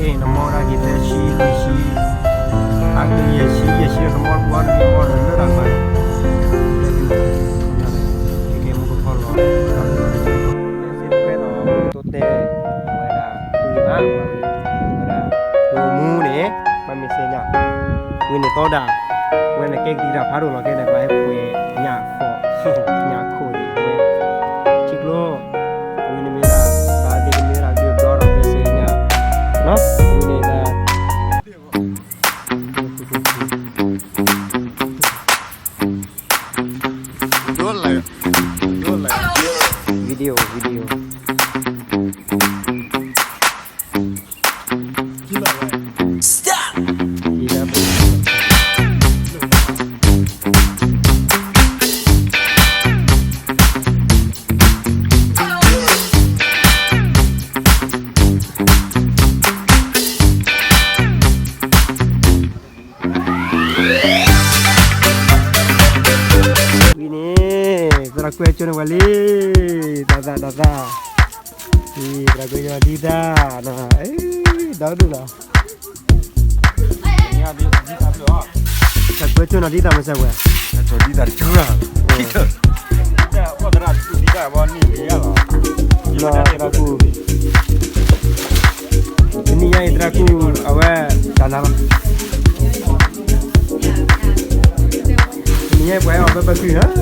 နမီၢ်ဒၣ်က့ၤသၢဆံလွံၢ်ဆံ, အက့ၤယဲၢ်ဆံယဲၢ်ဆံဒီး နမီၢ်တဘျီန့ၣ် နမီၢ်ဒီးလၢတၢ်မၤ, လၢဒုး, ကဲကဲမူကထီလီၤ, လၢစ့တခွဲနီၤ တိတဲ, ဝဲဒၣ်, ဝဲဒၣ်, ဝဲဒၣ်, မူန့ၣ်, ပှၤမ့ၢ်စဲညါ, ဝံၤန့ၣ်သီဒၣ်, ဝဲန့ၣ်ကဲကဒံတၢ်ဖးဒိၣ်လီၤ ကဲန့ၣ် ပှၤဟဲပှ့ၤညၣ်ဃိး, ညၣ်ခိၣ်န့ၣ် ဝဲ, ထံကျိ ဝံၤန့ၣ်မ့ၢ်ဒၣ်, ဘၣ်သ့ၣ်ကမ့ၢ်ဒၣ်ဒုးဘျီဒီး ပစဲညါ, နီၤ, ဝံၤန့ၣ်ဒၣ်, video, video. ဝံၤန့ၣ် သရၣ်ကွဲကၠိန့ၣ်ဝဲလံ, ဒီးသၣ်ဒီးသၣ်, သရၣ်ကွဲကၠိဒ်သၣ်, ဒီဒူၣ်လီၤ, သရၣ်ကွဲကၠိနီၤဒ်သၣ်မ့ၢ်စဲဝဲ, ဒ်သၣ်ကၠိ, သရၣ်ကွဲ, တနံၤညါအံၤသရၣ်ကွဲ, အဝဲ, တၢ်နၤလီၤ, တနံၤညါအံၤပှၤဟဲအီၣ်ဘၢဘၢကုၢ်နီၤ,